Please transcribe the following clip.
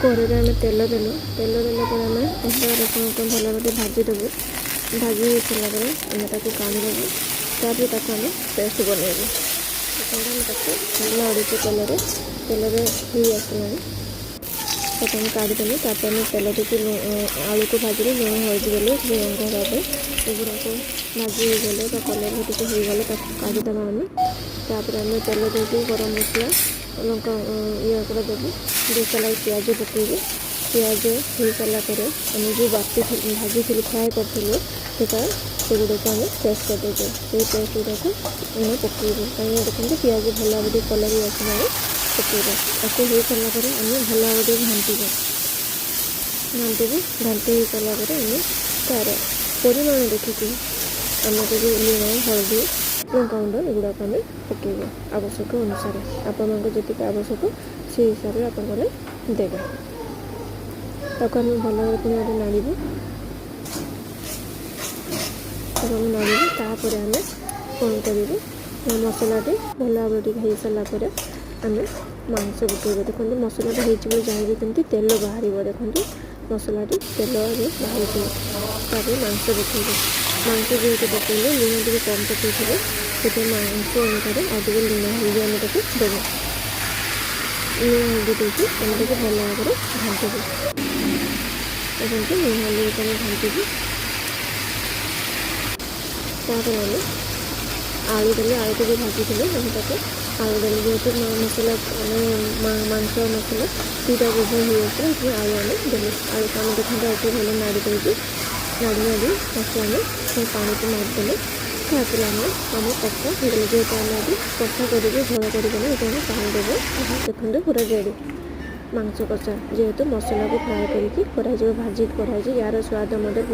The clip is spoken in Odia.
କଡ଼େଇରେ ଆମେ ତେଲ ଦେଲୁ। ତେଲ ଦେଲା ପରେ ଆମେ ଅଦା ରସୁଣକୁ ଭଲ ଭାବରେ ଭାଜିଦେବୁ। ଭାଜି ହେଇସାରିଲା ପରେ ଆମେ ତାକୁ କାଢ଼ିଦେବୁ। ତାପରେ ତାକୁ ଆମେ ପେଷ୍ଟ ବନେଇବୁ। ଦେଖନ୍ତୁ, ଆମେ ତାକୁ ନାଡ଼ୁଛୁ ତେଲରେ। ତେଲରେ ହେଇ ଆସିଲାଣି, ତାକୁ ଆମେ କାଢ଼ିଦେଲୁ। ତାପରେ ଆମେ ତେଲ ଦେଇକି ଆଳୁକୁ ଭାଜିଲୁ, ଲୁଣ ହଳଦୀ ଦେଲୁ ରଙ୍ଗ ହେବା ପାଇଁ। ଏଗୁଡ଼ାକ ଭାଜି ହେଇଗଲେ ବା କଲର୍ ଟିକେ ହେଇଗଲେ ତାକୁ କାଢ଼ିଦେବା ଆମେ। ତାପରେ ଆମେ ତେଲ ଦେଇକି ଗରମ ମସଲା, ଲଙ୍କା, ଇଏ ଗୁଡ଼ା ଦେବୁ। ଦେଇ ସାରିଲା ପିଆଜ ପକାଇବୁ। ପିଆଜ ହେଇସାରିଲା ପରେ ଆମେ ଯେଉଁ ବାଟି ଭାଜିଥିଲୁ, ଫ୍ରାଏ କରିଥିଲୁ ସେଇଟା, ସେଗୁଡ଼ାକୁ ଆମେ ପେଷ୍ଟ କରିଦେଇଛୁ। ସେଇ ପେଷ୍ଟ ଗୁଡ଼ାକୁ ଆମେ ପକାଇବୁ। କାହିଁକିନା ଦେଖନ୍ତୁ, ପିଆଜ ଭଲ ଭାବରେ ଟିକେ କଲର୍ ହେଇ ଆସିଲାଣି, ପକାଇବା। ତାକୁ ହେଇସାରିଲା ପରେ ଆମେ ଭଲ ଭାବରେ ଟିକେ ଘାଣ୍ଟିବା, ଘାଣ୍ଟିବୁ। ଘାଣ୍ଟି ହେଇସାରିଲା ପରେ ଆମେ ତା'ର ପରିମାଣ ଦେଖିକି ଆମେ ଯଦି ଲୁଣ, ହଳଦୀ, ଲଙ୍କାଗୁଣ୍ଡ ଏଗୁଡ଼ାକ ଆମେ ପକାଇବୁ ଆବଶ୍ୟକ ଅନୁସାରେ। ଆପଣଙ୍କୁ ଯେତିକି ଆବଶ୍ୟକ, ସେଇ ହିସାବରେ ଆପଣମାନେ ଦେବେ। ତାକୁ ଆମେ ଭଲ ଭାବରେ ପୁଣି ଗୋଟେ ନାଡ଼ିବୁ। ତାକୁ ଆମେ ନାଡ଼ିବୁ। ତାପରେ ଆମେ କ'ଣ କରିବୁ ନା, ମସଲାଟି ଭଲ ଭାବରେ ଟିକେ ହେଇସାରିଲା ପରେ ଆମେ ମାଂସ ପକାଇବୁ। ଦେଖନ୍ତୁ, ମସଲାଟା ହେଇଛି ବୋଲି ଜାଣିବେ କେମିତି? ତେଲ ବାହାରିବ। ଦେଖନ୍ତୁ, ମସଲାଟି ତେଲରେ ବାହାରିଯିବ। ତାପରେ ମାଂସ ପକାଇବେ। ମାଂସ ଯେହେତୁ ପକାଇଲେ ଲୁଣ ଟିକେ କମ୍ ପକାଇଥିବେ, ସେଥିପାଇଁ ମାଂସ ଅନୁସାରେ ଆଉ ଟିକେ ଲୁଣ ହଳଦୀ ଆମେ ତାକୁ ଦେବୁ। ଲୁଣ ହଳଦୀ ଦେଇକି ଆମେ ତାକୁ ଭଲ ଭାବରେ ଘାଣ୍ଟିବୁ। ଦେଖନ୍ତୁ, ଲୁଣ ହଳଦୀ ଦେଇକି ଆମେ ଘାଣ୍ଟିବୁ। ତାପରେ ଆମେ ଆଳୁ ଦେଲେ। ଆଳୁକୁ ଯେଉଁ ଭାଜିଥିଲେ, ଆମେ ତାକୁ ଆଳୁ ଦେଲେ। ଯେହେତୁ ମସଲା, ଆମେ ମାଂସ ମସଲା ଦୁଇଟା ଉଭୟ ହେଇଯାଇଥିଲା, ସେଥିପାଇଁ ଆଳୁ ଆମେ ଦେଲୁ। ଆଳୁକୁ ଆମେ ଦେଖନ୍ତୁ, ଆଉ ଟିକେ ଭଲ ନାଡ଼ି ଦେଇକି, ନାଡ଼ି ନାଡ଼ି ତାକୁ ଆମେ ପାଣିକୁ ମାରିଦେଲେ। ତାପରେ ଆମେ ଆମ କଷା ହେଇଗଲା। ଯେହେତୁ ଆମେ ଆଜି କଷା କରିବୁ, ଝୋଳ କରିବୁ ନା, ସେଥିପାଇଁ ଆମେ ପାଣି ଦେବୁ। ଦେଖନ୍ତୁ, ପୁରା ରେଡ଼ି ମାଂସ କଷା। ଯେହେତୁ ମସଲାକୁ ଫ୍ରାଏ କରିକି କରାଯିବ, ଭାଜିକି କରାହେଇଛି, ୟାର ସ୍ୱାଦ ମଧ୍ୟ ବହୁତ